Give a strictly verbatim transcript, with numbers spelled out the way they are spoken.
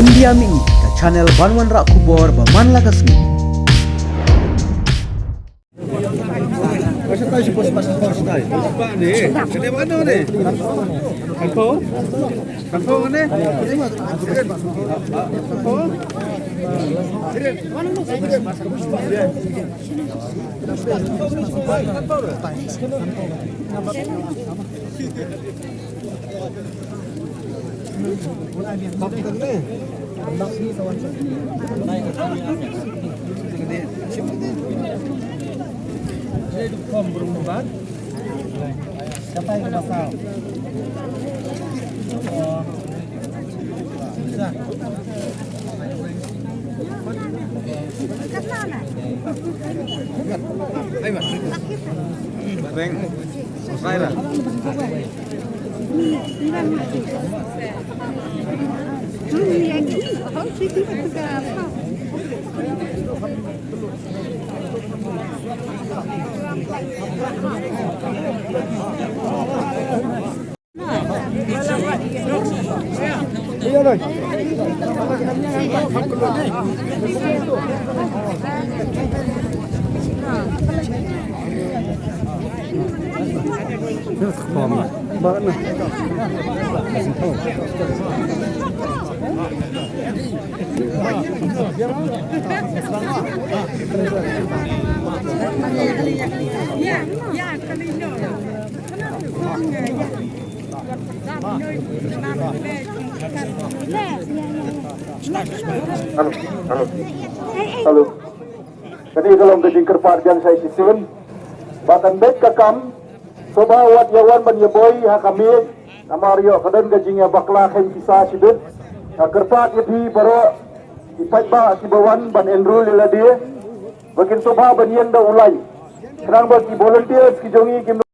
India Mihni, ka channel ban wanrah khubor ba man la ka sngi. Hello, hello. Hello. Kane ka long ka jingkyrpad biang sa shisien ba kan beit ka kam, sngewbha wat ïa wan ban ïa boi ha ka miej, namar ïoh ka don ka jingïabakla khein pisa shibit. Nga kyrpad ïa phi baroh ki paidbah kiba wan ban enrol ïa lade ba kin sngewbha ban ïeng da u lain, khnang ba ki volunteers ki jong ngi kim